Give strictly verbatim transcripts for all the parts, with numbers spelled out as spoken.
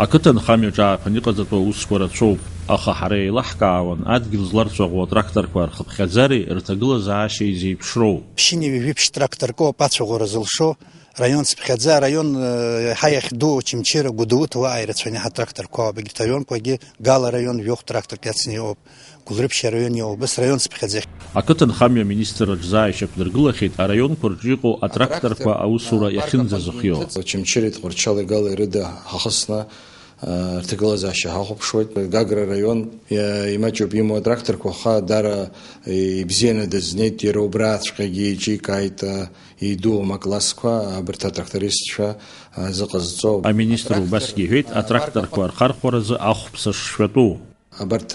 Ақыҭанхамҩаҿ ааԥын иҟаҵатәу аусқәа рацәоуп, аха ҳара еилаҳкаауан адгьыл зларцәаӷәо атракторқәа рхыԥхьаӡареи рҭагылазаашьеи зеиԥшроу. Ԥшьынҩажәи жәиԥшь тракторкоуп ацәаӷәара зылшо, раион цыԥхьаӡа, араион, э, еиҳа иахьдуу Очамчыра, Гәдоуҭа уаа ирацәаны иаҳа тракторқәа ауп, егьырҭ араионқәагьы, Гал араион жәохә тракторк иацны иҟоуп, Гәылрыԥшь араион иҟоуп, ас раион цыԥхьаӡа. Ақыҭанхамҩа аминистрраҿ заа ишьақәдыргылахьеит араионқәа рҿы иҟоу атракторқәа аусура иахьынӡазыхио. Очамчыреи Тҟәарчали Гали рыда ҳахысны, э, рҭагылазаашьа ҳахәаԥшуеит. Гагра араион, э, имаҷуп имоу атракторқәа, аха дара, э, ибзианы дызнеит, иара убраҵәҟьагьы еиҿикааит, э, идуу аклассқәа, абарҭ атрактористцәа, э, зыҟазҵо. Аминистр убасгьы иҳәеит, атракторқәа рхархәаразы ахәԥса шшәатәу. Абарҭ,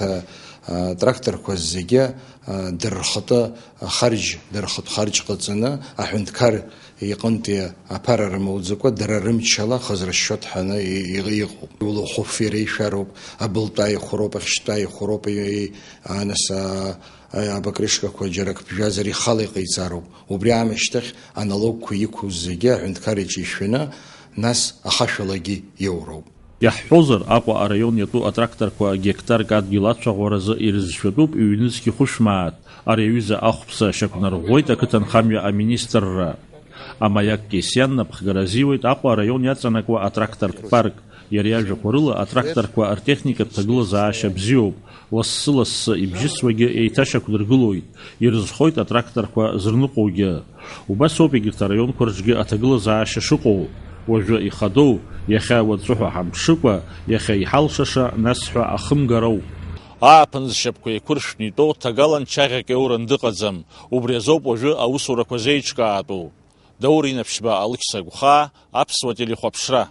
а, тракторқәа зегьы, а, дара рхатәы ахарџь, дара рхатә харџь ҟаҵаны, аҳәынҭқар иҟынтәи аԥара рымоуӡакәа, дара рымчала хаз расчет ҳаны и-, и-, иҟоуп. Иулахәыф иара ишәароуп, абылтәа ихәроуп, ахьшьтәа ихәроуп, и-, и-, а, нас, а, а, абакрышкақәа џьара ак ԥжәазар ихала иҟаиҵароуп. Убри аамышьҭахь аналогқәа иқәу зегьы аҳәынҭқар иҿы ишәаны, нас ахашәалагьы иоуроуп. Иаҳҳәозар, Аҟәа араион иатәу атракторқәа гектарк адгьыл ацәаӷәаразы ирызшәатәуп ҩнызқь хәышә мааҭ. Ари аҩыза ахәԥса шьақәнарӷәӷәеит ақыҭанхамҩа аминистрра. Амаиак Кьесиан напхгара азиуеит Аҟәа араион иаҵанакуа атрактортә парк. Иара иажәақәа рыла, атракторқәа ртехникатә ҭагылазаашьа бзиоуп, лассы-лассы ибжьысуагьы еиҭашьақәдыргылоит, ирызхоит атракторқәа зырныҟәогьы. Убас ауп егьырҭ араионқәа рҿгьы аҭагылазаашьа шыҟоу, уажәы ихадоу, иахьа уаҵәы ҳәа ҳамԥшыкәа, иахьа иҳалшаша, нас ҳәа ахымгароуп. Ааԥын зшьапқәа еиқәыршәны итәоу ҭагалан чаӷьак иоуран дыҟаӡам, убри азоуп уажәы аусурақәа зеиҿкаатәу. Даур Инаԥшьба, Алықьса Гәхаа, Аԥсуа телехәаԥшра.